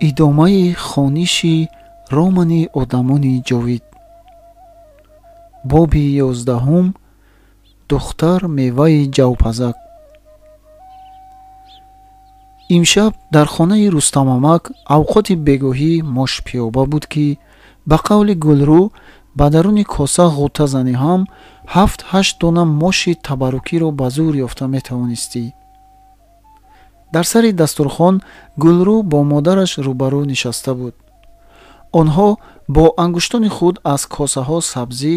Идомаи хониши романи одамони ҷовид. Боби 11. Духтар меваи ҷавпазак. Имшаб дар хонаи Рустамамак авқоти бегоҳӣ мошпиёба буд, ки ба қавли Гулрӯ ба даруни коса ғӯта занӣ ҳам 7-8 дона моши табаррукиро ба зур ёфта метавонистӣ. Дар сари дастурхон Гулрӯ бо модараш рӯбарӯ нишаста буд. Онҳо бо ангуштони худ аз косаҳо сабзӣ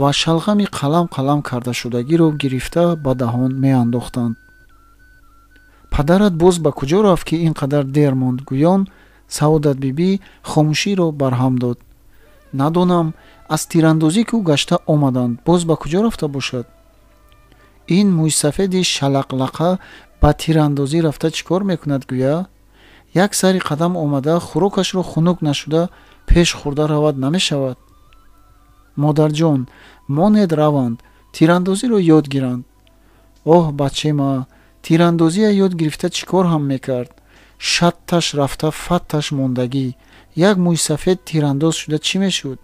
ва шалғами қалам қалам кардашудагиро гирифта ба даҳон меандохтанд. Падарат боз ба куҷо рафт, ки ин қадар дер монд? Гӯён Саодатбибӣ хомӯширо барҳам дод. Надонам, аз тирандозӣ ку гашта омаданд, боз ба куҷо рафта бошад? Ин мӯйсафеди шалақлақа ба тирандозӣ рафта чӣ кор мекунад гӯя? Як сари қадам омада хӯрокашро хунук нашуда пеш хӯрда равад намешавад. Модарҷон, монед раванд, тирандозиро ёд гиранд. Оҳ, бачема, тирандозия ёд гирифта чӣ кор ҳам мекард? Шатташ рафта фатташ мондагӣ. Як мӯйсафед тирандоз шуда чӣ мешуд?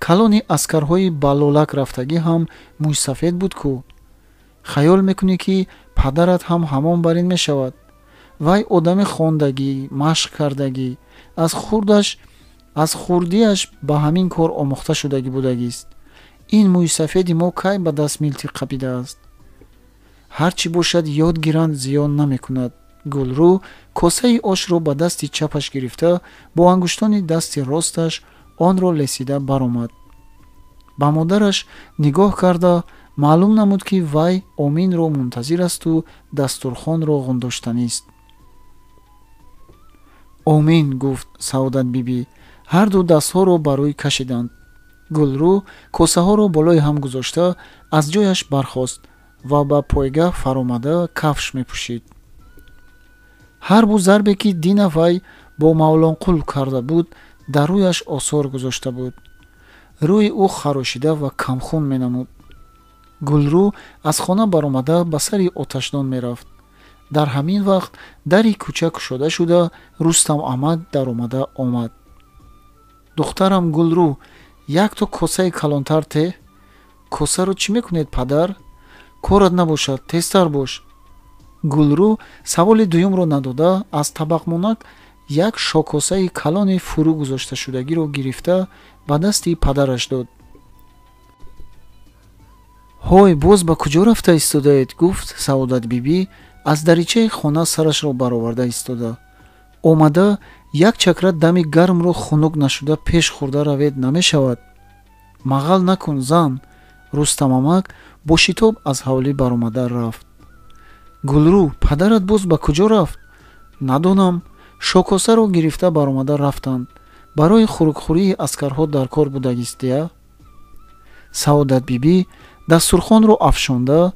Калони аскарҳои балолак рафтагӣ ҳам мӯйсафед буд ку. Хаёл мекунӣ, ки падарат ҳам ҳамон бар ин мешавад? Вай одами хондагӣ, машқ кардагӣ, аз хурдиаш ба ҳамин кор омӯхта шудагӣ будагист. Ин мӯйсафеди мо кай ба даст милтиқ қапидааст? Ҳар чӣ бошад, ёд гиранд, зиён намекунад. Гулрӯ косаи ошро ба дасти чапаш гирифта, бо ангуштони дасти росташ онро лесида баромад. Ба модараш нигоҳ карда маълум намуд, ки вай оминро мунтазир асту дастурхонро ғундоштанист. Омин, гуфт Саодатбибӣ. Ҳарду дастҳоро ба рӯй кашиданд. Гулрӯ косаҳоро болои ҳам гузошта аз ҷояш бархост ва ба пойгаҳ фаромада кафш мепӯшид. Ҳарбу зарбе, ки дина вай бо Мавлонқул карда буд, дар рӯяш осор гузошта буд. Рӯи ӯ харошида ва камхун менамуд. Гулрӯ аз хона баромада ба сари оташдон мерафт. Дар ҳамин вақт дари кӯча кушода шуда, Рустам амак даромада омад. Духтарам Гулрӯ, якто косаи калонтар теҳ. Косаро чӣ мекунед, падар? Корат набошад, тезтар бош. Гулрӯ саволи дуюмро надода аз табақмонак як шокосаи калони фурӯ гузошташудагиро гирифта ба дасти падараш дод. Ҳой, боз ба куҷо рафта истодаед? Гуфт Саодатбибӣ аз даричаи хона сарашро бароварда истода. Омада як чакра дами гармро хунук нашуда пеш хӯрда равед намешавад. Мағал накун, зан. Рустамамак бо шитоб аз ҳавлӣ баромада рафт. Гулрӯ, падарат боз ба куҷо рафт? Надонам. Шокосаро гирифта баромада рафтанд. Барои хӯрукхӯрии аскарҳо дар кор будагистия? Саодатбибӣ дастурхонро афшонда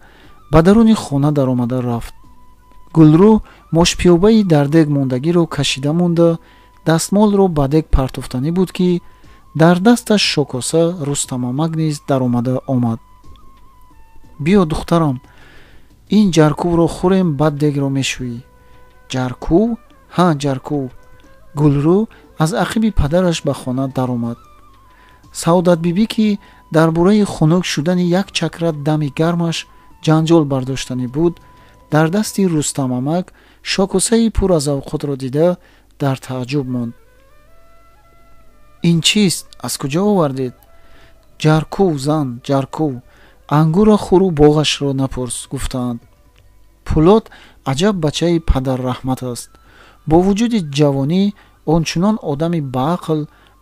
ба даруни хона даромада рафт. Гулрӯ мошпиёбаи дар дег мондагиро кашида монда дастмолро ба дег партофтанӣ буд, ки дар дасташ шокоса Рустамамак низ даромада омад. Биё, духтарам, ин ҷаркувро хӯрем, баъд дегро мешӯӣ. Ҷаркув? Ҳа, ҷаркув. Гулрӯ аз ақиби падараш ба хона даромад. Саодатбибӣ, ки дар бораи хунук шудани як чакра дами гармаш ҷанҷол бардоштанӣ буд, дар дасти Рустамамак шокосаи пур аз авқотро дида дар тааҷҷуб монд. Ин чист? Аз куҷо овардед? Ҷаркув, зан, ҷаркув. Ангурро хӯру боғашро напурс, гуфтаанд. Пулод аҷаб бачаи падарраҳмат аст. Бо вуҷуди ҷавонӣ ончунон одами баақл,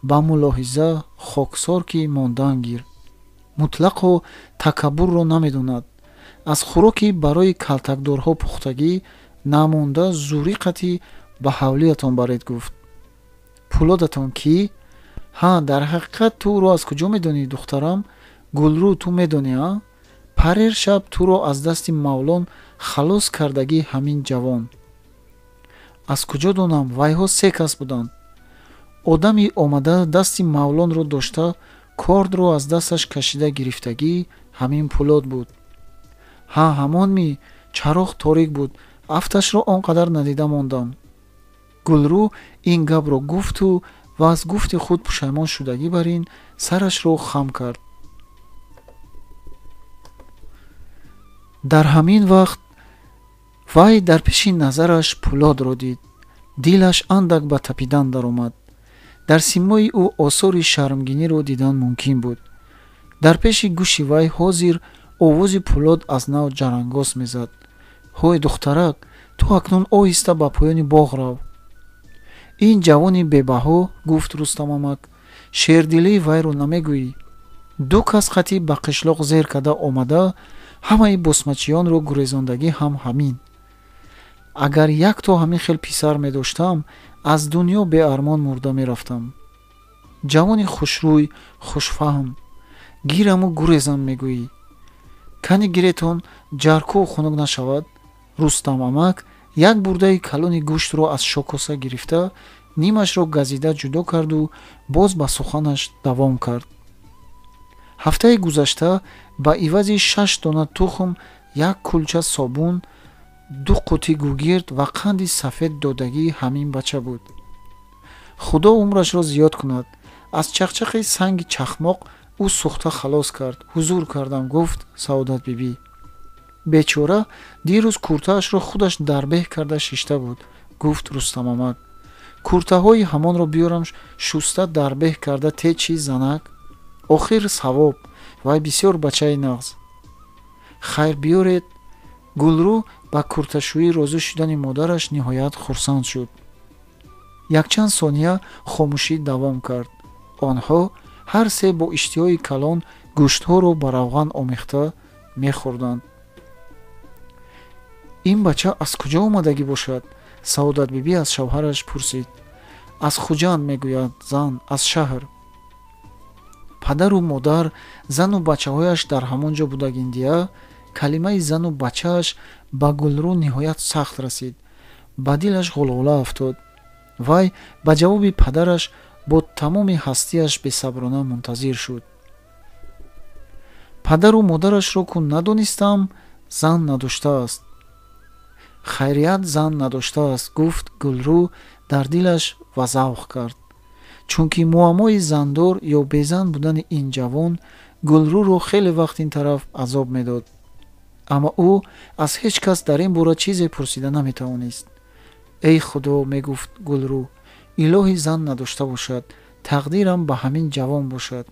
ба мулоҳиза, хоксор, ки мондан гир. Мутлақо такаббурро намедонад. Аз хӯроки барои калтакдорҳо пухтагӣ намонда зурӣ қатӣ ба ҳавлиятон баред, гуфт. Пулодатон кӣ? Ҳа, дар ҳақиқат ту ӯро аз куҷо медонӣ, духтарам? Гулрӯ, ту медонӣ, а? Парер шаб туро аз дасти Мавлон халос кардагӣ ҳамин ҷавон. Аз куҷо донам, вайҳо се кас буданд. Одами омада дасти Мавлонро дошта кордро аз дасташ кашида гирифтагӣ ҳамин Пулод буд. Ҳа, ҳамон ми, чароғ торик буд, афташро он қадар надида мондам. Гулрӯ ин гапро гуфту ва аз гуфти худ пушаймон шудагӣ бар ин сарашро хам кард. Дар ҳамин вақт вай дар пеши назараш Пӯлодро дид. Дилаш андак ба тапидан даромад. Дар симои ӯ осори шармгиниро дидан мумкин буд. Дар пеши гӯши вай ҳозир овози Пӯлод аз нав ҷарангос мезад. Ҳой духтарак, ту акнун оҳиста ба поёни боғ рав. Ин ҷавони бебаҳо, гуфт Рустамамак, шердилии вайро намегӯӣ. Ду кас қатӣ ба қишлоқ зер карда омада, ҳамаи босмачиёнро гурезондагӣ ҳам ҳамин. Агар якто ҳамин хел писар медоштам, аз дунё беармон мурда мерафтам. Ҷавони хушрӯй, хушфаҳм, гираму гурезам мегӯӣ. Кани гиретон ҷаркӯ хунук нашавад? Рустамамак як бурдаи калони гӯштро аз шокоса гирифта, нимашро газида ҷудо карду боз ба суханаш давом кард. Ҳафтаи гузашта ба ивази 6 дона тухм, як кулча собун, 2 қути гугирд ва қанди сафед додагии ҳамин бача буд. Худо умрашро зиёд кунад. Аз чақчақи санги чахмоқ ӯ сӯхта халос кард. Ҳузур кардам, гуфт Саодатбибӣ. Бечора дирӯз куртаашро худаш дарбеҳ карда шишта буд, гуфт Рустамамак. Куртаҳои ҳамонро биёрам шуста дарбеҳ карда те чӣ занак? Охир савоб, вай бисёр бачаи нағз. Хайр биёред. Гулрӯ ба курташӯӣ розӣ шудани модараш ниҳоят хурсанд шуд. Якчанд сония хомӯшӣ давом кард. Онҳо ҳар се бо иштиҳои калон гӯштҳоро ба равған омехта мехӯрданд. Ин бача аз куҷо омадагӣ бошад? Саодатбибӣ аз шавҳараш пурсид. Аз Хуҷанд, мегӯяд зан, аз шаҳр. Падару модар, зану бачаҳояш дар ҳамон ҷо будагиндия, калимаи зану бачааш ба Гулрӯ ниҳоят сахт расид. Ба дилаш ғулғула афтод. Вай ба ҷавоби падараш бо тамоми ҳастиаш бесаброна мунтазир шуд. Падару модарашро ку надонистам, зан надоштааст. Хайрият зан надоштааст, гуфт Гулрӯ дар дилаш ва завқ кард. Чунки муаммои зандор ё безан будани ин ҷавон Гулрӯро хеле вақт ин тараф азоб медод. Аммо ӯ аз ҳеҷ кас дар ин бора чизе пурсида наметавонист. Эй Худо, мегуфт Гулрӯ, илоҳи зан надошта бошад, тақдирам ба ҳамин ҷавон бошад.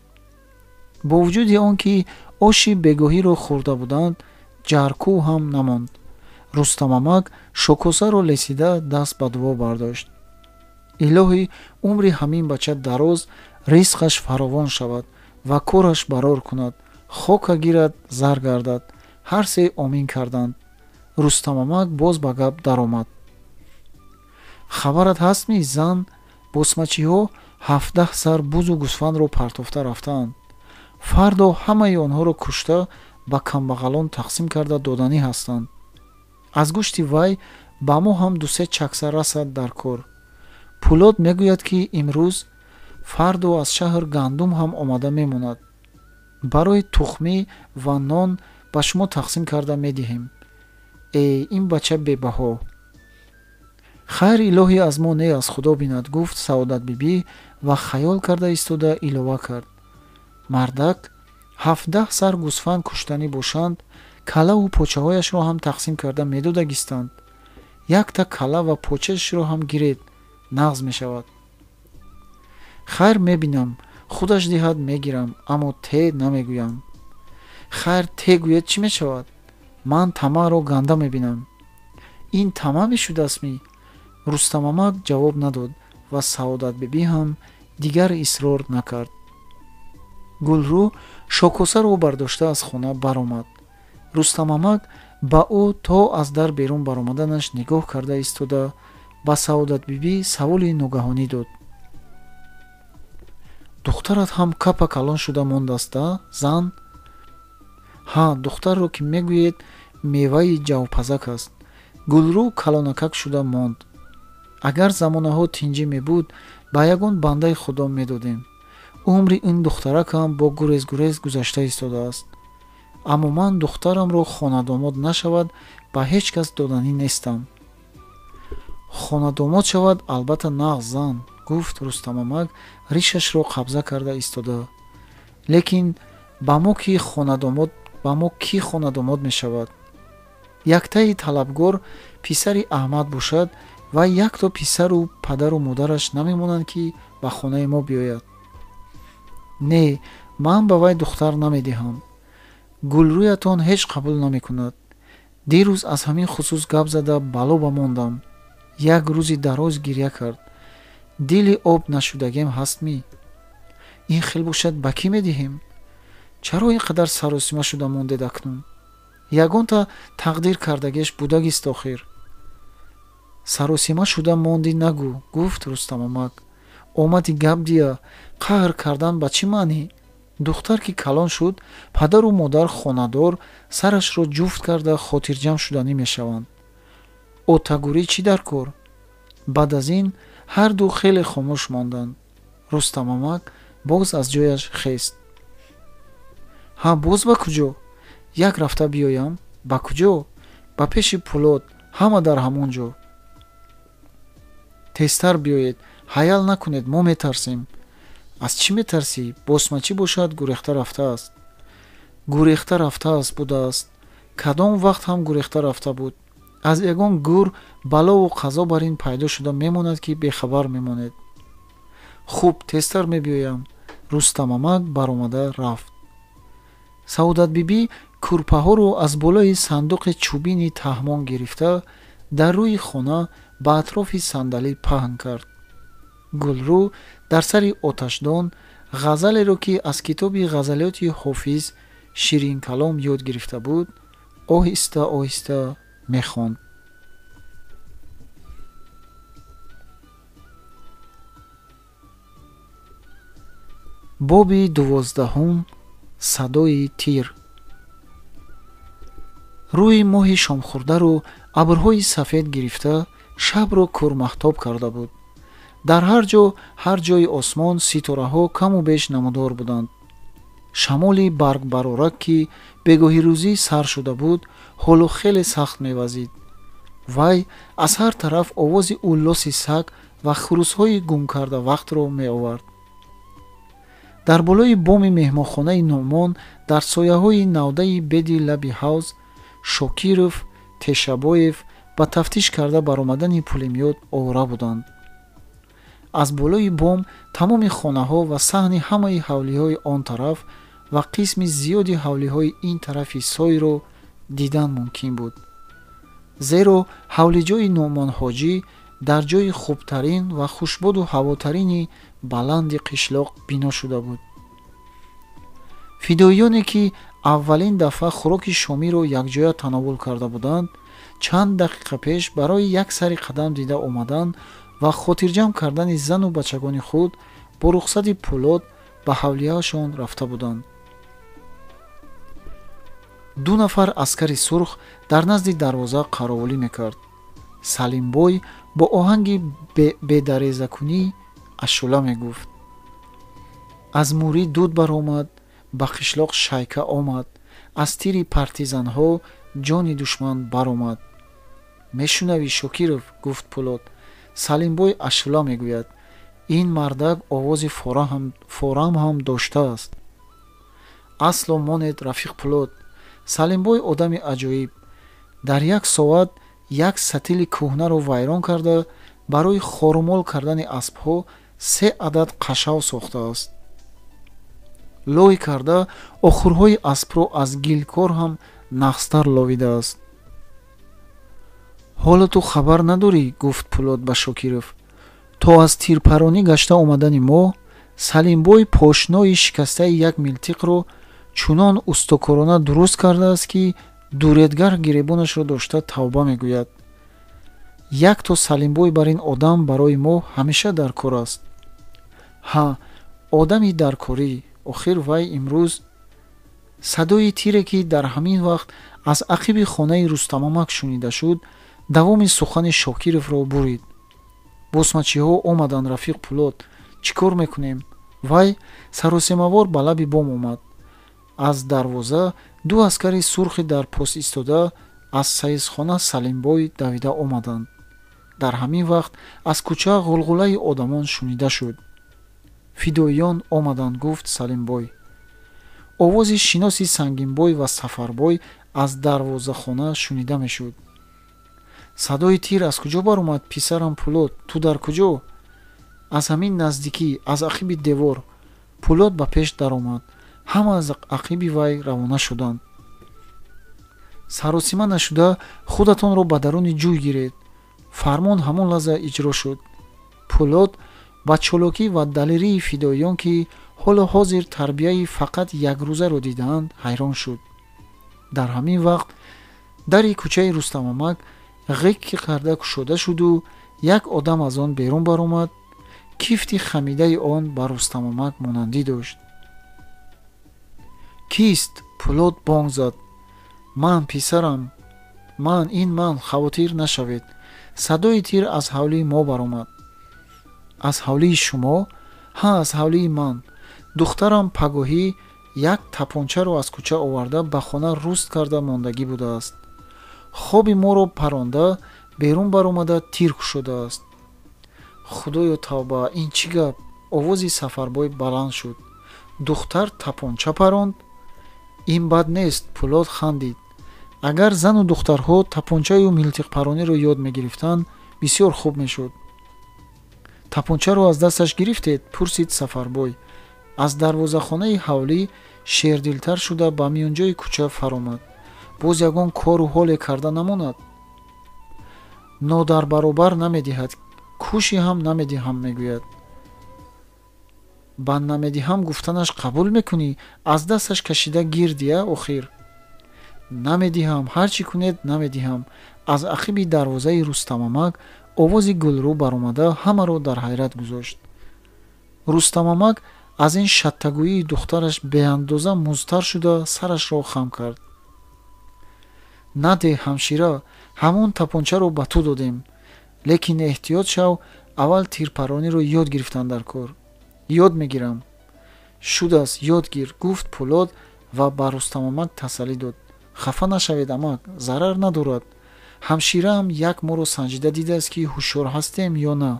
Бо вуҷуди он ки оши бегоҳиро хӯрда буданд, ҷаркӯ ҳам намонд. Рустамамак шокосаро лесида даст ба дуо бардошт. Илоҳи умри ҳамин бача дароз, ризқаш фаровон шавад ва кораш барор кунад, хока гирад, зар гардад. Ҳар се омин карданд. Рустамамак боз ба гап даромад. Хабарат ҳастми, зан? Босмачиҳо 17 сар бузу гӯсфандро партофта рафтаанд. Фардо ҳамаи онҳоро кушта ба камбағалон тақсим карда доданӣ ҳастанд. Аз гӯшти вай ба мо ҳам 2-3 чакса расад дар кор. Пӯлод мегӯяд, ки имрӯз фардо аз шаҳр гандум ҳам омада мемонад. Барои тухмӣ ва нон ба шумо тақсим карда медиҳем. Э, ин бача бебаҳо. Хайр илоҳӣ аз мо не, аз Худо бинад, гуфт Саодатбибӣ ва хаёл карда истода илова кард. Мардак 17 сар гӯсфанд куштанӣ бошанд, калаву почаҳояшро ҳам тақсим карда медодагистанд. Якта кала ва почаашро ҳам гиред, нағз мешавад. Хайр мебинам, худаш диҳад мегирам, аммо те намегӯям. Хайр те гӯяд чӣ мешавад? Ман тамаъро ганда мебинам. Ин тамаъ мешудастми? Рустамамак ҷавоб надод ва Саодатбибӣ ҳам дигар исрор накард. Гулрӯ шокосаро бардошта аз хона баромад. Рустамамак ба ӯ то аз дар берун баромаданаш нигоҳ карда истода ба Саодатбибӣ саволи ногаҳонӣ дод. Духтарат ҳам капа калон шуда мондаста, зан? Ҳа, духтарро ки мегӯед, меваи ҷавпазак аст. Гулрӯ калонакак шуда монд. Агар замонаҳо тинҷӣ мебуд, ба ягон бандаи Худо медодем. Умри ин духтаракам бо гурез-гурез гузашта истодааст. Аммо ман духтарамро хонадомод нашавад ба ҳеҷ кас доданӣ нестам. Хонадомод шавад, албатта нағз зан, гуфт Рустамамак, ришашро қабза карда истода. Лекин ба мо ки хонадомод мешавад? Яктаи талабгор писари Аҳмад бошад ва якто писару падару модараш намемонанд, ки ба хонаи мо биёяд. Не, ман ба вай духтар намедиҳам. Гулрӯятон ҳеҷ қабул намекунад. Дирӯз аз ҳамин хусус гап зада бало ба мондам. Як рӯзи дароз гирья кард. Дили об нашудагем ҳастми? Ин хел бошад, ба кӣ медиҳем? Чаро ин қадар саросима шуда мондед акнун? Ягонта тақдир кардагеш будагист охир. Саросима шуда мондӣ нагӯ, гуфт Рустамамак. Омади гап дия, қаҳр кардан ба чӣ маънӣ? Духтар ки калон шуд, падару модар хонадор сарашро ҷуфт карда хотирҷамъ шуданӣ мешаванд. Отагурӣ чӣ дар кор? Баъд аз ин ҳарду хеле хомӯш монданд. Рустамамак боз аз ҷояш хест. Ҳа, боз ба куҷо? Як рафта биёям? Ба куҷо? Ба пеши Пулод, ҳама дар ҳамон ҷо. Тезтар биёед, ҳаял накунед, мо метарсем. Аз чӣ метарсӣ? Босмачӣ бошад, гурехта рафтааст. Гурехта рафтааст будааст. Кадом вақт ҳам гурехта рафта буд. Аз ягон гур балову қазо бар ин пайдо шуда мемонад, ки бехабар мемонед. Хуб, тезтар мебиёям. Рустамамак баромада рафт. Саодатбибӣ кӯрпаҳоро аз болои сандуқи чӯбини таҳмон гирифта дар рӯи хона ба атрофи сандалӣ паҳн кард. Гулрӯ дар сари оташдон ғазалеро, ки аз китоби ғазалиёти Ҳофиз Ширинкалом ёд гирифта буд, оҳиста оҳиста мехонд. Боби 12, садои тир. Рӯи моҳи шомхӯрдаро абрҳои сафед гирифта шабро кӯрмаҳтоб карда буд. Дар ҳар ҷо, ҳар ҷои осмон ситораҳо каму беш намудор буданд. Шамоли баргбарорак, ки бегоҳирӯзӣ сар шуда буд, ҳоло хеле сахт мевазид. Вай аз ҳар тараф овози уллоси саг ва хурусҳои гумкарда вақтро меовард. Дар болои боми меҳмонхонаи Нуъмон, дар сояҳои навдаи беди лаби ҳавз, Шокиров, Тешабоев ба тафтиш карда баромадани пулемёт овора буданд. Аз болои бом тамоми хонаҳо ва саҳни ҳамаи ҳавлиҳои он тараф ва қисми зиёди ҳавлиҳои ин тарафи сойро дидан мумкин буд. Зеро ҳавлиҷои Нуъмонҳоҷӣ дар ҷои хубтарин ва хушбоду ҳавотарини баланди қишлоқ бино шуда буд. Фидоиёне, ки аввалин дафъа хӯроки шомиро якҷоя тановул карда буданд, чанд дақиқа пеш барои як сари қадам дида омадан ва хотирҷамъ кардани зану бачагони худ бо рухсати Пулод ба ҳавлияшон рафта буданд. Ду нафар аскари сурх дар назди дарвоза қаровулӣ мекард. Салимбой бо оҳанги бедарезакунӣ ашшула мегуфт. Аз мурӣ дуд баромад, ба қишлоқ шайка омад, аз тири партизанҳо ҷони душман баромад. Мешунавӣ, Шокиров, гуфт Пулод. Салимбой ашшула мегӯяд. Ин мардак овози форам ҳам доштааст. Асло монед, рафиқ Пулод. Салимбой одами аҷоиб. Дар як соат як сатили кӯҳнаро вайрон карда, барои хорумол кардани аспҳо 3 адад қашав сохтааст. Лой карда охурҳои аспро аз гилкор ҳам нағзтар ловидааст. Ҳоло ту хабар надорӣ, гуфт Пулод ба Шокиров. То аз тирпаронӣ гашта омадани мо, Салимбой пошнои шикастаи як милтиқро чунон устокорона дуруст кардааст, ки дуредгар гиребонашро дошта тавба мегӯяд. Як то Салимбой бар ин одам барои мо ҳамеша дар кор аст. Ҳа, одами даркорӣ, охир вай имрӯз. Садои тире, ки дар ҳамин вақт аз ақиби хонаи Рустамамак шунида шуд, давоми сухани Шокировро бурид. Босмачиҳо омаданд, рафиқ Пулод, чӣ кор мекунем? Вай саросемавор ба лаби бом омад. Аз дарвоза ду аскари сурхи дар пост истода аз саисхона Салимбой давида омаданд. Дар ҳамин вақт аз кӯча ғулғулаи одамон шунида шуд. Фидоиён омаданд, гуфт Салимбой. Овози шиноси Сангинбой ва Сафарбой аз дарвозахона шунида мешуд. Садои тир аз куҷо баромад, писарам Пулод? Ту дар куҷо? Аз ҳамин наздикӣ, аз ақиби девор. Пулод ба пеш даромад. Ҳама аз ақиби вай равона шуданд. Саросима нашуда худатонро ба даруни ҷӯй гиред. Фармон ҳамон лаҳза иҷро шуд. Пулод ба чолокӣ ва далерии фидоиён, ки ҳоло ҳозир тарбияи фақат якрӯзаро дидаанд, ҳайрон шуд. Дар ҳамин вақт дари кӯчаи Рустамамак ғик карда кушода шуду як одам аз он берун баромад. Кифти хамидаи он ба Рустамамак монандӣ дошт. Кист? Пулод бонг зад. Ман, писарам, ман, ин ман, хавотир нашавед. Садои тир аз ҳавлии мо баромад. Аз ҳавлии шумо? Ҳа, аз ҳавлии ман. Духтарам пагоҳӣ як тапончаро аз кӯча оварда ба хона руст карда мондагӣ будааст. Хоби моро паронда берун баромада тир кушодааст. Худоё тавба, ин чӣ гап? Овози Сафарбой баланд шуд. Духтар тапонча паронд? Ин бад нест, Пулод хандид. Агар зану духтарҳо тапончаю милтиқпарониро ёд мегирифтанд, бисёр хуб мешуд. Тапончаро аз дасташ гирифтед? Пурсид Сафарбой. Аз дарвозахонаи ҳавлӣ шердилтар шуда ба миёнҷои кӯча фаромад. Боз ягон кору ҳоле карда намонад. Нодарбаробар намедиҳад, кӯши ҳам намедиҳам, мегӯяд. Ба намедиҳам гуфтанаш қабул мекунӣ? Аз дасташ кашида гирдия охир. Намедиҳам, ҳар чӣ кунед намедиҳам. Аз ақиби дарвозаи Рустамамак овози Гулрӯ баромада ҳамаро дар ҳайрат гузошт. Рустамамак аз ин шаттагӯии духтараш беандоза музтар шуда сарашро хам кард. Наде, ҳамшира, ҳамон тапончаро ба ту додем. Лекин эҳтиёт шав, аввал тирпарониро ёд гирифтан дар кор. Ёд мегирам. Шудааст, ёд гир, гуфт Пулод ва ба Рустамамак тасаллӣ дод. Хафа нашавед, амак, зарар надорад. Ҳамшираам як моро санҷида дидааст, ки ҳушёр ҳастем ё на.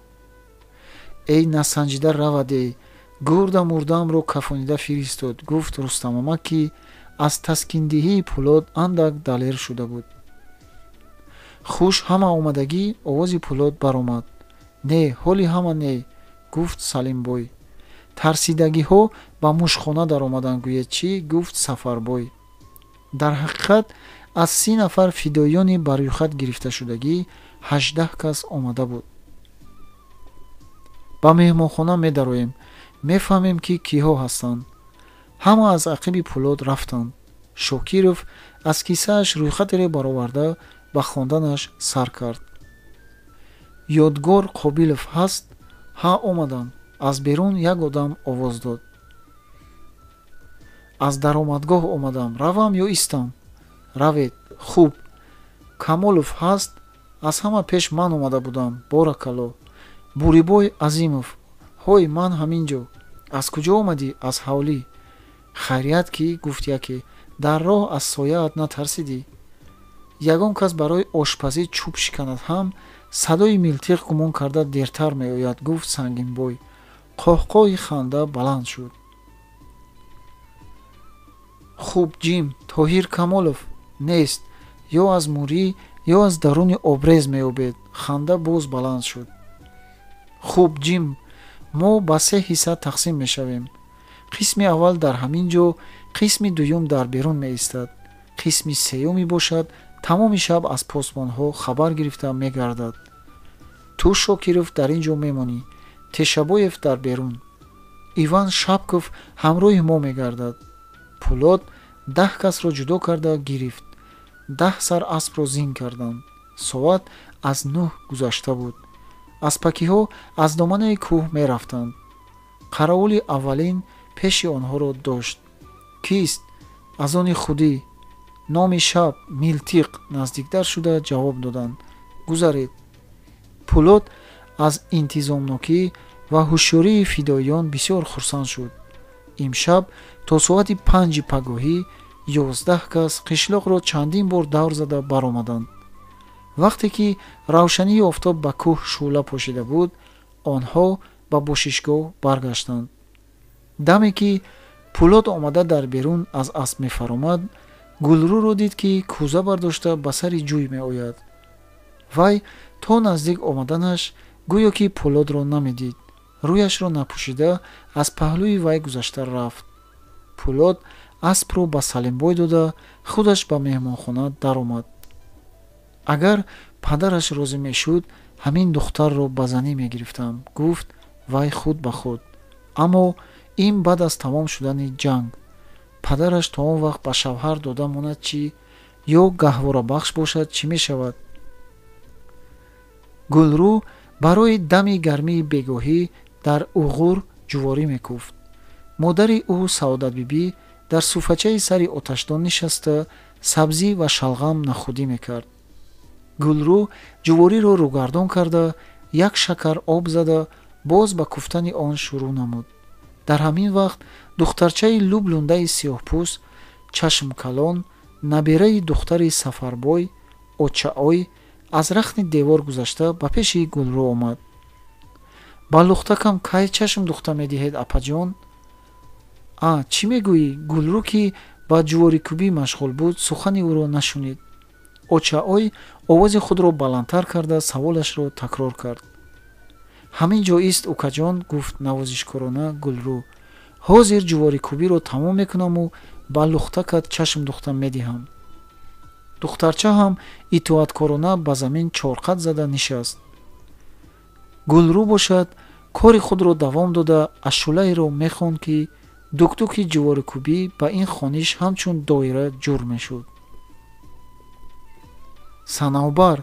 Эй насанҷида равад, эй гурда мурдаамро кафонида фиристод, гуфт Рустамамак, ки аз таскиндиҳии Пулод андак далер шуда буд. Хуш ҳама омадагӣ? Овози Пулод баромад. Не, ҳоли ҳама не, гуфт Салимбой. Тарсидагиҳо ба мушхона даромаданд, гӯед чӣ? Гуфт Сафарбой. Дар ҳақиқат аз 30 нафар фидоиёни ба рӯйхат гирифташудагӣ 18 кас омада буд. Ба меҳмонхона медароем, мефаҳмем, ки киҳо ҳастанд. Ҳама аз ақиби Пулод рафтанд. Шокиров аз кисааш рӯйхатере бароварда ба хонданаш сар кард. Ёдгор Қобилов ҳаст? Ҳа, омадам. Аз берун як одам овоз дод. Аз даромадгоҳ омадам. Равам ё истам? Равед. Хуб. Камолов ҳаст? Аз ҳама пеш ман омада будам. Боракалло. Бурибой Азимов. Ҳой, ман ҳамин ҷо. Аз куҷо омадӣ? Аз ҳавлӣ. Хайрият ки? Гуфт яке. Дар роҳ аз сояат натарсидӣ? Ягон кас барои ошпазӣ чӯб шиканад ҳам садои милтиқ гумон карда дертар меояд, гуфт Сангинбой. Қоҳқоҳи ханда баланд шуд. Хуб, Ҷим, Тоҳир Камолов нест, ё аз мурӣ, ё аз даруни обрез меёбед. Ханда боз баланд шуд. Хуб, Ҷим, мо ба се ҳисса тақсим мешавем. Қисми аввал дар ҳамин ҷо, қисми дуюм дар берун меистад, қисми сеюми бошад тамоми шаб аз посбонҳо хабар гирифта мегардад. Ту, Шокиров, дар ин ҷо мемонӣ, Тешабоев дар берун. Иван Шапков ҳамроҳи мо мегардад. Пулод 10 касро ҷудо карда гирифт. 10 сар аспро зин карданд. Соат аз 9 гузашта буд. Аспакиҳо аз доманаи кӯҳ мерафтанд. Қаравули аввалин пеши онҳоро дошт. Кист? Аз они худӣ. Номи шаб Милтиқ, наздиктар шуда ҷавоб доданд. Гузаред. Пулод аз интизомнокӣ ва ҳушёрии фидоиён бисёр хурсанд шуд. Имшаб то соати 5 пагоҳӣ 11 кас қишлоқро чандин бор давр зада баромаданд. Вақте ки равшании офтоб ба кӯҳ шӯъла пошида буд, онҳо ба бошишгоҳ баргаштанд. Даме ки Пӯлод омада дар берун аз асп мефаромад, Гулрӯро дид, ки кӯза бардошта ба сари ҷӯй меояд. Вай то наздик омаданаш гӯё ки Пӯлодро намедид, рӯяшро напӯшида аз паҳлӯи вай гузашта рафт. Пӯлод аспро ба Салимбой дода, худаш ба меҳмонхона даромад. Агар падараш розӣ мешуд, ҳамин духтарро ба занӣ мегирифтам, гуфт вай худ ба худ. Аммо ин баъд аз тамом шудани ҷанг. Падараш то он вақт ба шавҳар дода монад чӣ, ё гаҳворабахш бошад чӣ мешавад? Гулрӯ барои дами гармии бегоҳӣ дар уғур ҷуворӣ мекуфт. Модари ӯ Саодатбибӣ дар суфачаи сари оташдон нишаста сабзӣ ва шалғам нахудӣ мекард. Гулрӯ ҷувориро рӯгардон карда, як шакар об зада, боз ба куфтани он шурӯъ намуд. Дар ҳамин вақт духтарчаи лӯблундаи сиёҳпӯст, чашмкалон, набераи духтари Сафарбой, Очаой, аз рахни девор гузашта ба пеши Гулрӯ омад. Ба лухтакам кай чашм духта медиҳед, апаҷон? А, чӣ мегӯӣ? Гулрӯ, ки ба ҷуворикӯбӣ машғул буд, сухани ӯро нашунид. Очаой овози худро баландтар карда саволашро такрор кард. Ҳамин ҷо ист, укаҷон, гуфт навозишкорона Гулрӯ. Ҳозир ҷуворикӯбиро тамом мекунаму ба лухтакат чашм духта медиҳам. Духтарча ҳам итоаткорона ба замин чорқат зада нишаст. Гулрӯ бошад, кори худро давом дода ашшулаеро мехонд, ки дукдуки ҷуворикӯбӣ ба ин хониш ҳамчун доира ҷур мешуд. Санавбар,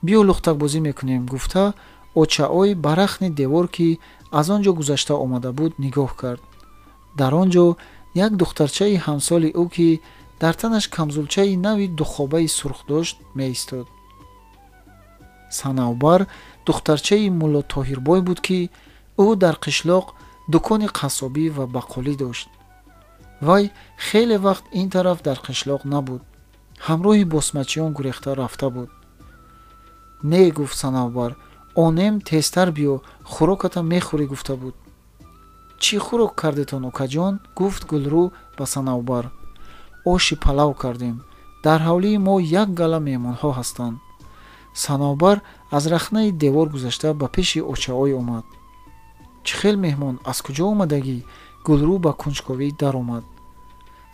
биё лухтакбозӣ мекунем, гуфта Очаой ба рахни девор, ки аз он ҷо гузашта омада буд, нигоҳ кард. Дар он ҷо як духтарчаи ҳамсоли ӯ, ки дар танаш камзулчаи нави духобаи сурх дошт, меистод. Санавбар духтарчаи Мулло Тоҳирбой буд, ки ӯ дар қишлоқ дукони қассобӣ ва бақолӣ дошт. Вай хеле вақт ин тараф дар қишлоқ набуд, ҳамроҳи босмачиён гурехта рафта буд. Не, гуфт Санавбар, онем тезтар биё, хӯроката мехӯрӣ гуфта буд. Чӣ хӯрок кардетон, укаҷон? Гуфт Гулрӯ ба Санавбар. Оши палав кардем. Дар ҳавлии мо як гала меҳмонҳо ҳастанд. Санавбар аз рахнаи девор гузашта ба пеши Очаой омад. Чӣ хел меҳмон, аз куҷо омадагӣ? Гулрӯ ба кунҷковӣ даромад.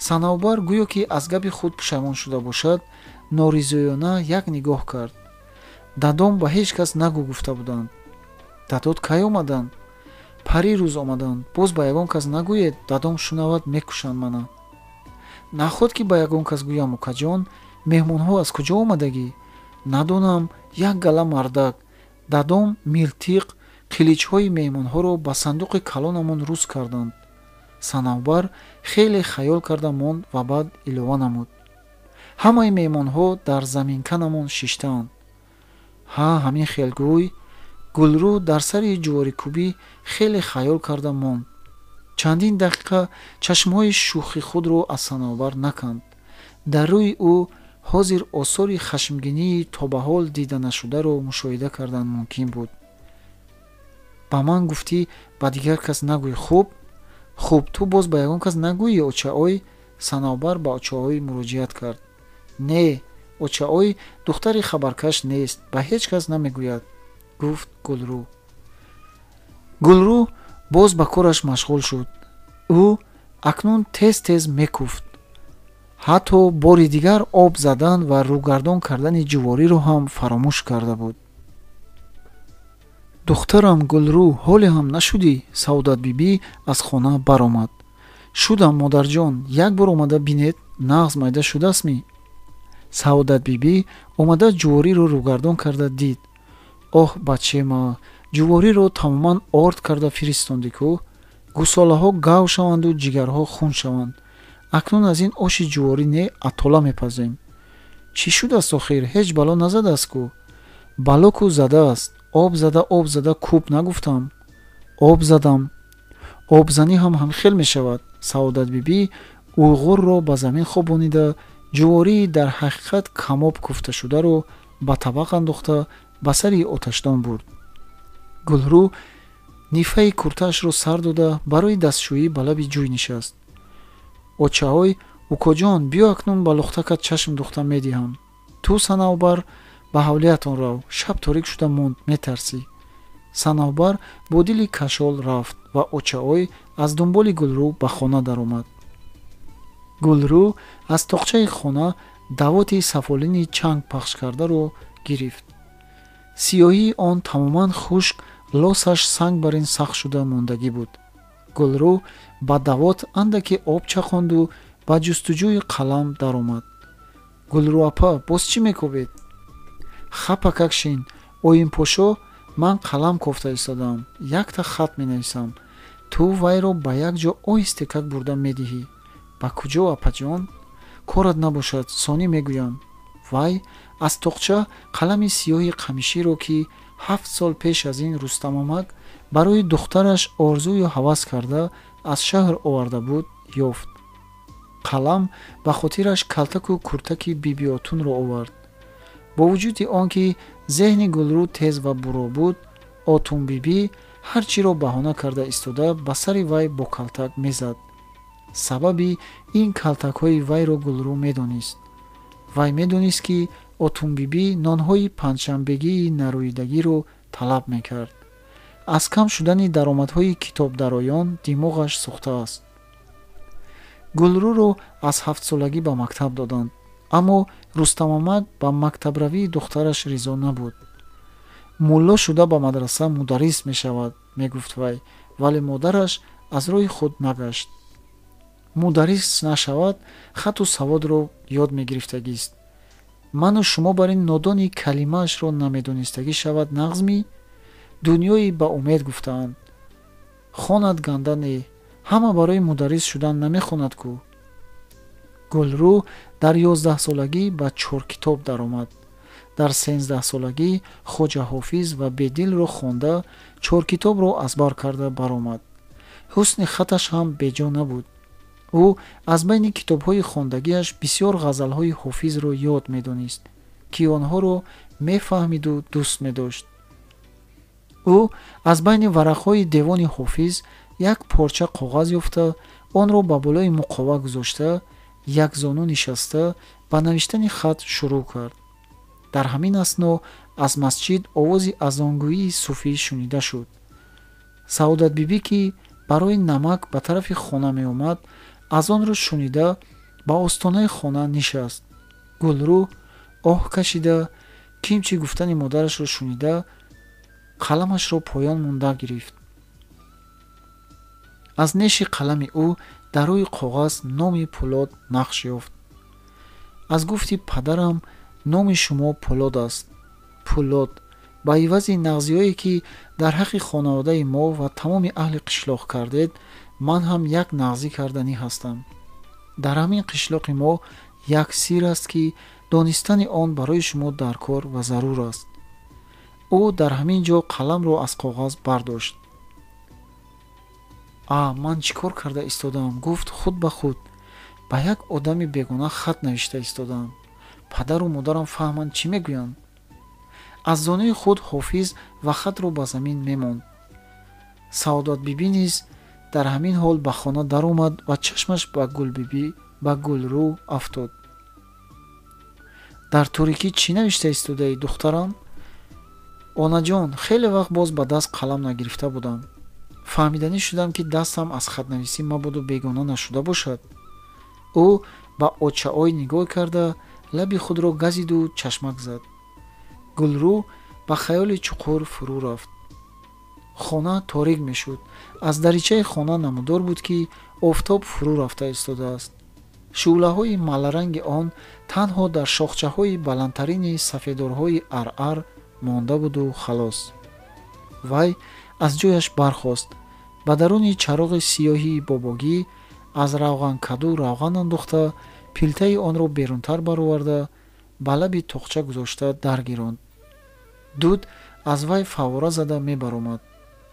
Санавбар гӯё ки аз гапи худ пушаймон шуда бошад, норизоёна як нигоҳ кард. Дадом ба ҳеҷ кас нагӯ гуфта буданд. Дадот кай омаданд? Пари рӯз омаданд. Боз ба ягон кас нагӯед, дадом шунавад, мекушанд мана. Наход ки ба ягон кас гӯям, укаҷон, меҳмонҳо аз куҷо омадагӣ? Надонам, як гала мардак. Дадом милтиқ, қиличҳои меҳмонҳоро ба сандуқи калонамон рӯз карданд. Санавбар хеле хаёл карда монд ва баъд илова намуд. Ҳамаи меҳмонҳо дар заминканамон шиштаанд. Ҳа, ҳамин хел гӯй. Гулрӯ дар сари ҷуворикӯбӣ хеле хаёл карда монд. Чандин дақиқа чашмҳои шӯхи худро аз Санавбар наканд. Дар рӯи ӯ ҳозир осори хашмгинии то ба ҳол дида нашударо мушоҳида кардан мумкин буд. Ба ман гуфтӣ, ба дигар кас нагӯй, хуб? Хуб, ту боз ба ягон кас нагӯӣ, Очаой? Санавбар ба Очаой муроҷиат кард. Не, Очаой духтари хабаркаш нест, ба ҳеҷ кас намегӯяд, гуфт Гулрӯ. Гулрӯ боз ба кораш машғул шуд. Ӯ акнун тез-тез мекуфт. Ҳатто бори дигар об задан ва рӯгардон кардани ҷувориро ҳам фаромӯш карда буд. Духтарам Гулрӯ, ҳоле ҳам нашудӣ? Саодатбибӣ аз хона баромад. Шудам, модарҷон, як бор омада бинед, нағз майда шудаастми? Саодатбибӣ омада ҷувориро рӯгардон карда дид. Оҳ, бачема, ҷувориро тамоман орд карда фиристондӣ ку? Гусолаҳо гав шаванду ҷигарҳо хун шаванд. Акнун аз ин оши ҷуворӣ не, атола мепазем. Чӣ шудааст охир? Ҳеҷ бало назадааст ку? Бало ку задааст. Об зада, об зада, кӯб нагуфтам. Об задам. Обзанӣ ҳам ҳамхел мешавад. Саодатбибӣ уйғурро ба замин хобонида, ҷувории дар ҳақиқат камоб куфташударо ба табақ андохта ба сари оташдон бурд. Гулрӯ нифаи куртаашро сар дода барои дастшӯӣ ба лаби ҷӯй нишаст. Очаой: «Укоҷон, биё акнун ба лухтакат чашм духта медиҳам. Ту, Санавбар, ба ҳавлиятон рав, шаб торик шуда монд, метарсӣ». Санавбар бо дили кашол рафт ва очаой аз дунболи Гулрӯ ба хона даромад. Гулрӯ аз тоқчаи хона давоти сафолини чанг пахш кардаро гирифт. Сиёҳии он тамоман хушк, лосаш санг бар ин сахт шуда мондагӣ буд. Гулрӯ ба давот андаке об чақонду ба ҷустуҷӯи қалам даромад. «Гулрӯ апа, боз чӣ мекобед?» «Хапакак шин, оимпошо, ман қалам кофта истодаам, якта хат менависам. Ту вайро ба як ҷо оҳистекак бурда медиҳӣ». «Ба куҷо, апаҷон?» «Корат набошад, сонӣ мегӯям». Вай аз тоқча қалами сиёҳи қамиширо, ки 7 сол пеш аз ин Рустамамак барои духтараш орзую ҳавас карда аз шаҳр оварда буд, ёфт. Қалам ба хотираш калтаку куртаки Бибиотунро овард. Бо вуҷуди он ки зеҳни Гулрӯ тез ва буро буд, Отунбибӣ ҳар чиро баҳона карда истода ба сари вай бо калтак мезад. Сабаби ин калтакҳои вайро Гулрӯ медонист. Вай медонист, ки Отунбибӣ нонҳои панҷшанбегии нарӯидагиро талаб мекард. Аз кам шудани даромадҳои китобдароён димоғаш сӯхтааст. Гулрӯро аз 7-солагӣ ба мактаб доданд, аммо Рустамамак ба мактабравии духтараш ризо набуд. «Мулло шуда ба мадраса мударрис мешавад», мегуфт вай, вале модараш аз роҳи худ нагашт. «Мударрис нашавад, хату саводро ёд мегирифтагист. Ману шумо бар ин нодони калимаашро намедонистагӣ шавад нағзмӣ? Дунёи ба умед гуфтаанд. Хонад ганда не, ҳама барои мударрис шудан намехонад кӯ». Гулрӯ дар 11-солагӣ ба чоркитоб даромад. Дар 13-солагӣ Хоҷа Ҳофиз ва Бедилро хонда, чоркитобро аз бар карда баромад. Ҳусни хаташ ҳам беҷо набуд. Ӯ аз байни китобҳои хондагиаш бисёр ғазалҳои Ҳофизро ёд медонист, ки онҳоро мефаҳмиду дӯст медошт. Ӯ аз байни варақҳои девони Ҳофиз як порча коғаз ёфта, онро ба болои муқова гузошта, якзону нишаста ба навиштани хат шурӯъ кард. Дар ҳамин асно аз масҷид овози азонгӯии суфӣ шунида шуд. Саодатбибӣ, ки барои намак ба тарафи хона меомад, азонро шунида ба остонаи хона нишаст. Гулрӯ оҳ кашида, кимчи гуфтани модарашро шунида, қаламашро поён монда гирифт. Аз неши қалами ӯ дар рӯи коғаз номи Пӯлод нақш ёфт. «Аз гуфти падарам номи шумо Пӯлод аст. Пӯлод, ба ивази нағзиҳое, ки дар ҳаққи хонаводаи мо ва тамоми аҳли қишлоқ кардед, ман ҳам як нағзӣ карданӣ ҳастам. Дар ҳамин қишлоқи мо як сир аст, ки донистани он барои шумо даркор ва зарур аст». Ӯ дар ҳамин ҷо қаламро аз коғаз бардошт. «А, ман чӣ кор карда истодаам?» — гуфт худ ба худ. «Ба як одами бегона хат навишта истодаам. Падару модарам фаҳманд, чӣ мегӯянд?» Аз зонуи худ Ҳофиз ва хатро ба замин мемонд. Саодатбибӣ низ дар ҳамин ҳол ба хона даромад ва чашмаш ба Гулбибӣ, ба Гулрӯ афтод. «Дар торикӣ чӣ навишта истодаӣ, духтарам?» «Онаҷон, хеле вақт боз ба даст қалам нагирифта будам. Фаҳмиданӣ шудам, ки дастам аз хатнависӣ мабодо бегона нашуда бошад». Ӯ ба очаой нигоҳ карда, лаби худро газиду чашмак зад. Гулрӯ ба хаёли чуқур фурӯ рафт. Хона торик мешуд. Аз даричаи хона намудор буд, ки офтоб фурӯ рафта истодааст. Шӯълаҳои маларанги он танҳо дар шохчаҳои баландтарини сафедорҳои аръар монда буду халос. Вай аз ҷояш бархост, ба даруни чароғи сиёҳии бобогӣ аз равғанкаду равған андохта, пилтаи онро берунтар бароварда, ба лаби тоқча гузошта даргиронд. Дуд аз вай фаввора зада мебаромад.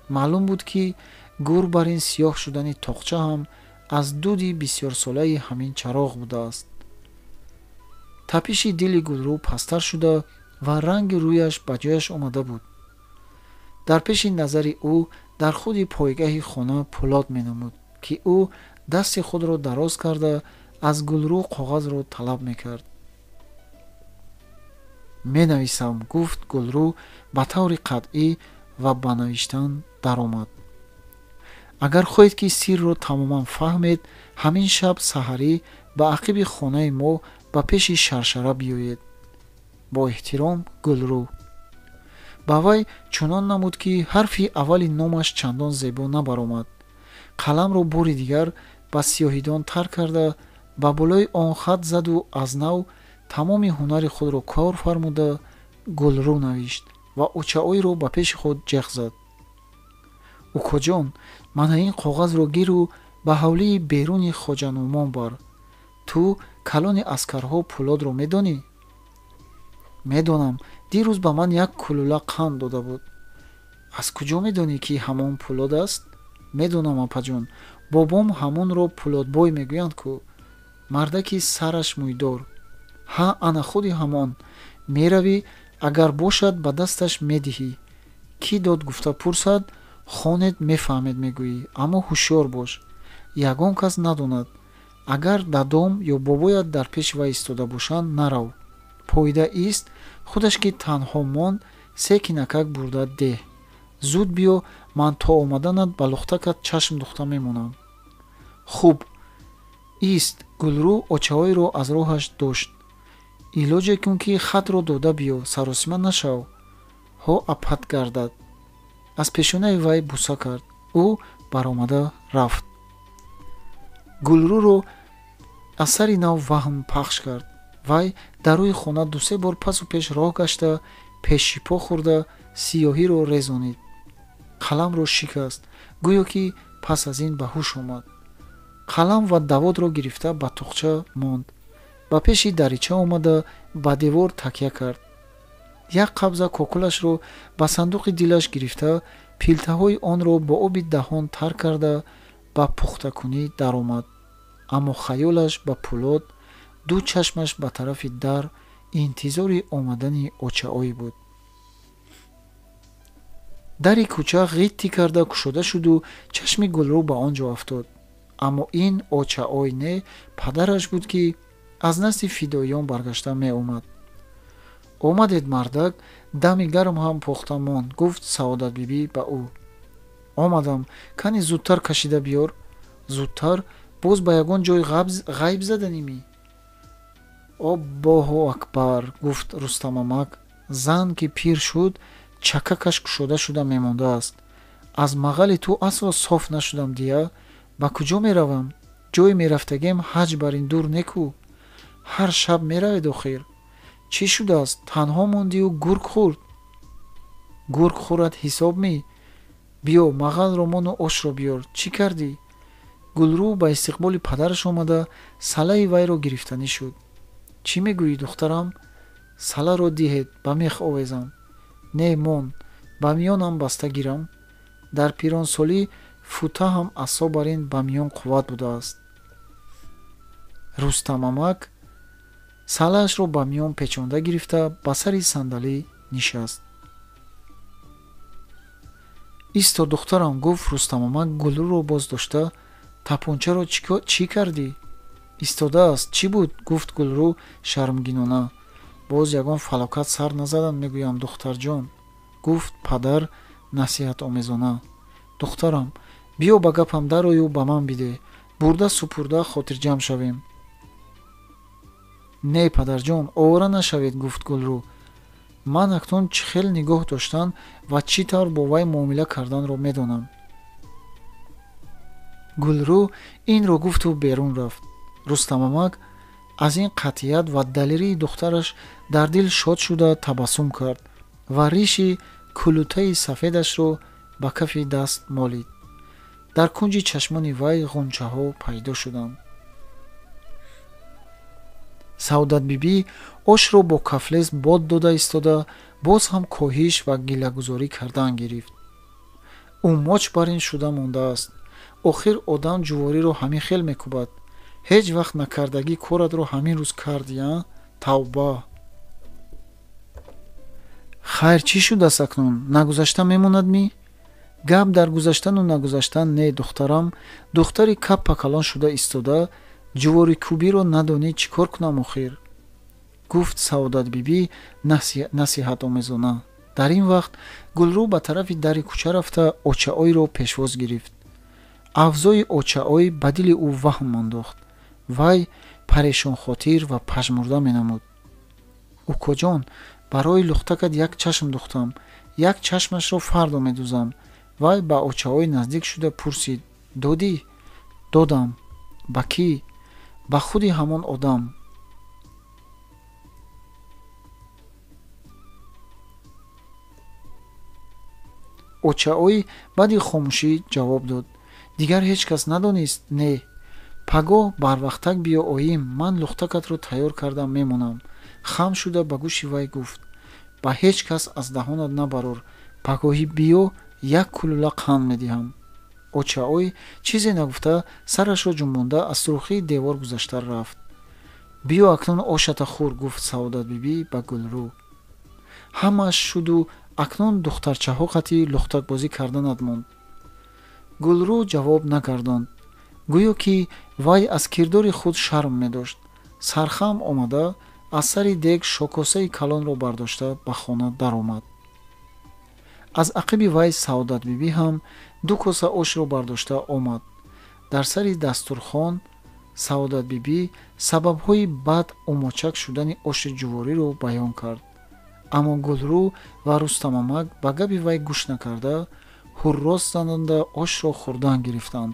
Маълум буд, ки гур бар ин сиёҳ шудани тоқча ҳам аз дуди бисёрсолаи ҳамин чароғ будааст. Тапиши дили Гулрӯ пасттар шуда, ва ранги рӯяш ба ҷояш омада буд. Дар пеши назари ӯ дар худи пойгаҳи хона Пӯлод менамуд, ки ӯ дасти худро дароз карда аз Гулрӯ коғазро талаб мекард. Менависам, гуфт Гулрӯ ба таври қатъӣ ва ба навиштан даромад. Агар хоҳед, ки сирро тамоман фаҳмед, ҳамин шаб саҳарӣ ба ақиби хонаи мо ба пеши шаршара биёед. Бо эҳтиром, Гулрӯ. Ба вай чунон намуд, ки ҳарфи аввали номаш чандон зебо набаромад. Қаламро бори дигар ба сиёҳидон тар карда, ба болои он хат заду аз нав тамоми ҳунари худро кор фармуда Гулрӯ навишт ва очаойро ба пеши худ ҷеғ зад. Укоҷон, мана ин коғазро гиру ба ҳавлии беруни Хоҷанумон бар. Ту калони аскарҳо Пӯлодро медонӣ? Медонам, дирӯз ба ман як кулула қанд дода буд. Аз куҷо медонӣ, ки ҳамон Пӯлод аст? Медонам, апаҷон, бобом ҳамонро Пӯлодбой мегӯянд ку. Мардаки сараш мӯйдор. Ҳа, ана худи ҳамон. Меравӣ, агар бошад, ба дасташ медиҳӣ. Кӣ дод гуфта пурсад, хонед мефаҳмед мегӯӣ, аммо ҳушёр бош. Ягон кас надонад. Агар дадом ё бобоят дар пеши вай истода бошанд, нарав. Поида ист, худаш ки танҳо монд, се кинакак бурда деҳ. Зуд биё, ман то омаданат ба лухтакат чашм духта мемонам. Хуб. Ист, Гулрӯ очаҳоеро аз роҳаш дошт. Илоҷе кун, ки хатро дода биё, саросима нашав. Ҳо апат гардад. Аз пешонаи вай буса кард. Ӯ баромада рафт. Гулрӯро аз сари нав ваҳм пахш кард. Вай дар рӯи хона дусе бор пасу пеш роҳ гашта, пешипо хӯрда, сиёҳиро резонид. Қаламро шикаст, гӯё ки пас аз ин ба ҳуш омад. Қалам ва даводро гирифта ба туқча монд. Ба пеши дарича омада ба девор такя кард. Як қабза кокулашро ба сандуқи дилаш гирифта, пилтаҳои онро бо оби даҳон тар карда ба пухтакунӣ даромад. Аммо хаёлаш ба Пӯлод, ду чашмаш ба тарафи дар интизори омадани очаой буд. Дари кӯча ғитти карда кушода шуду чашми Гулрӯ ба он ҷо афтод. Аммо ин очаой не, падараш буд, ки аз назди фидоиён баргашта меомад. Омадед, мардак, дами гарм ҳам пухта монд, гуфт Саодатбибӣ ба ӯ. Омадам, кани зудтар кашида биёр. Зудтар боз ба ягон ҷой ғайб заданимӣ? Оббоҳу акбар, гуфт Рустамамак. Зан ки пир шуд, чакакаш кушода шуда мемондааст. Аз мағали ту асло соф нашудам дия. Ба куҷо меравам? Ҷое мерафтагем ҳаҷ бар ин дур неку. Ҳар шаб меравед охир. Чӣ шудааст? Танҳо мондию гург хӯрд. Гург хӯрад ҳисоб мӣ? Биё, мағалро мону ошро биёр. Чӣ кардӣ? Гулрӯ ба истиқболи падараш омада салаи вайро гирифтанӣ шуд. Чӣ мегӯӣ, духтарам? Саларо диҳед, ба мех овезам. Не, мон, ба миёнам баста гирам. Дар пиронсолӣ фута ҳам асо бар ин ба миён қувват будааст. Рустамамак салаашро ба миён печонда гирифта ба сари сандалӣ нишаст. Исто, духтарам, гуфт Рустамамак Гулрӯро боз дошта, тапончаро чӣ кардӣ? Истодааст. Чӣ буд? Гуфт Гулрӯ шармгинона. Боз ягон фалокат сар назадан мегӯям, духтарҷон, гуфт падар насиҳатомезона. Духтарам, биё ба гапам дарою ба ман бидеҳ. Бурда супурда хотирҷамъ шавем. Не, падарҷон, овора нашавед, гуфт Гулрӯ. Ман акнун чӣ хел нигоҳ доштан ва чӣ тавр бо вай муомила карданро медонам. Гулрӯ инро гуфту берун рафт. Рустамамак аз ин қатъият ва далерии духтараш дар дил шод шуда табассум кард ва риши кулутаи сафедашро ба кафи даст молид. Дар кунҷи чашмони вай ғунчаҳо пайдо шуданд. Саодатбибӣ ошро бо кафлез бод дода истода боз ҳам коҳиш ва гилагузорӣ кардан гирифт. Ӯ моч бар ин шуда мондааст. Охир одам ҷувориро ҳамин хел мекӯбад. Ҳеҷ вақт накардагӣ коратро ҳамин рӯз кардӣ, а? Тавба! Хайр, чӣ шудааст акнун? Нагузашта мемонад ми? Гап дар гузаштану нагузаштан не, духтарам. Духтари каппа калон шуда истода, ҷуворикӯбиро надонӣ чӣ кор кунам охир? Гуфт Саодатбибӣ насиҳатомезона. Дар ин вақт Гулрӯ ба тарафи дари кӯча рафта очаойро пешвоз гирифт. Авзои очаой ба дили ӯ ваҳм андохт. Вай парешонхотир ва пажмурда менамуд. Укоҷон, барои лухтакат як чашм духтам, як чашмашро фардо медузам. Вай ба очаой наздик шуда пурсид: додӣ? Додам. Ба кӣ? Ба худи ҳамон одам. Очаой баъди хомӯшӣ ҷавоб дод: дигар ҳеҷ кас надонист? Не. Пагоҳ барвақтак биё оим, ман лухтакатро тайёр карда мемонам. Хам шуда ба гӯши вай гуфт: ба ҳеҷ кас аз даҳонат набарор, пагоҳӣ биё, як кулула қанд медиҳам. Очаой чизе нагуфта сарашро ҷунбонда аз сурохии девор гузашта рафт. Биё акнун ошата хӯр, гуфт Саодатбибӣ ба Гулрӯ. Ҳамааш шуду акнун духтарчаҳо қати лухтакбозӣ карданат монд. Гулрӯ ҷавоб нагардонд, гӯё ки вай аз кирдори худ шарм медошт. Сархам омада аз сари дег шокосаи калонро бардошта ба хона даромад. Аз ақиби вай Саодатбибӣ ҳам ду коса ошро бардошта омад. Дар сари дастурхон Саодатбибӣ сабабҳои бад умочак шудани оши ҷувориро баён кард. Аммо Гулрӯ ва Рустамамак ба гапи вай гӯш накарда, ҳуррост занонда ошро хӯрдан гирифтанд.